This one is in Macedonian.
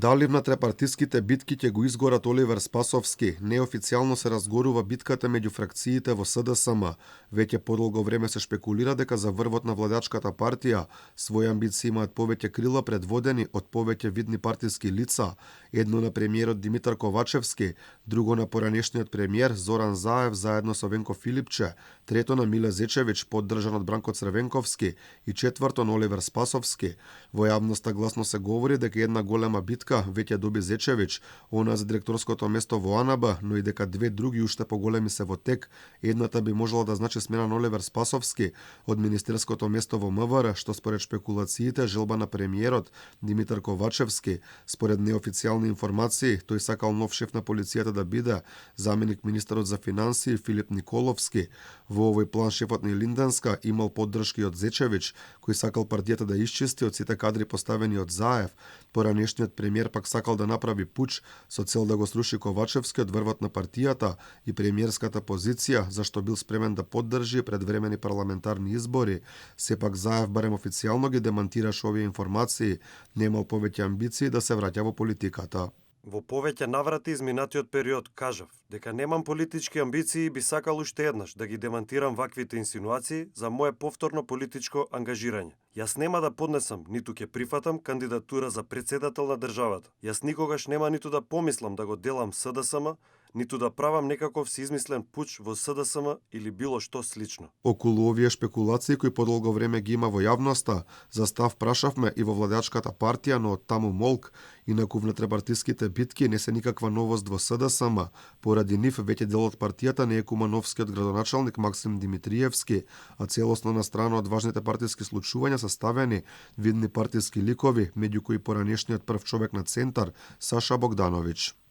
Дали внатрепартиските битки ќе го изгорат Оливер Спасовски? Неофицијално се разгорува битката меѓу фракциите во СДСМ. Веќе подолго време се шпекулира дека за врвот на владачката партија своји амбиции имаат повеќе крила предводени од повеќе видни партиски лица, едно на премиерот Димитар Ковачевски, друго на поранешниот премиер Зоран Заев заедно со Венко Филипче, трето на Миле Зечевиќ поддржан од Бранко Црвенковски и четврто на Оливер Спасовски. Во јавноста гласно се говори дека една голема битка веќе доби Зечевиќ, она за директорското место во АНБ, но и дека две други уште поголеми се во тек. Едната би можела да значи смена на Оливер Спасовски од министерското место во МВР, што според шпекулациите желба на премиерот Димитар Ковачевски. Според неофицијални информации, тој сакал нов шеф на полицијата да биде заменик министерот за финансии Филип Николовски. Во овој план шефот на Линденска имал поддршки од Зечевиќ, кој сакал партијата да исчисти од сите кадри поставени од Заев. Поранешниот премиер пак сакал да направи пуч со цел да го сруши Ковачевски од врвот на партијата и премиерската позиција, зашто бил спремен да поддржи предвремени парламентарни избори. Сепак Заев барем официјално ги демантираше овие информации, немал повеќе амбиции да се враќа во политиката. Во повеќе наврати изминатиот период кажав дека немам политички амбиции и би сакал уште еднаш да ги демантирам ваквите инсинуации за мое повторно политичко ангажирање. Јас нема да поднесам, ниту ќе прифатам кандидатура за претседател на државата. Јас никогаш нема ниту да помислам да го делам СДСМ, ниту да правам некаков си измислен пуч во СДСМ или било што слично. Околу овие шпекулации кои подолго време ги има во јавноста, за став прашавме и во владачката партија, но од таму молк. Инаку внетрепартиските битки не се никаква новост во СДСМ. Поради нив веќе дел од партијата не е кумановскиот градоначалник Максим Димитриевски, а целосно на страна од важните партиски случувања составени видни партиски ликови, меѓу кои поранешниот прв човек на Центар Саша Богдановиќ.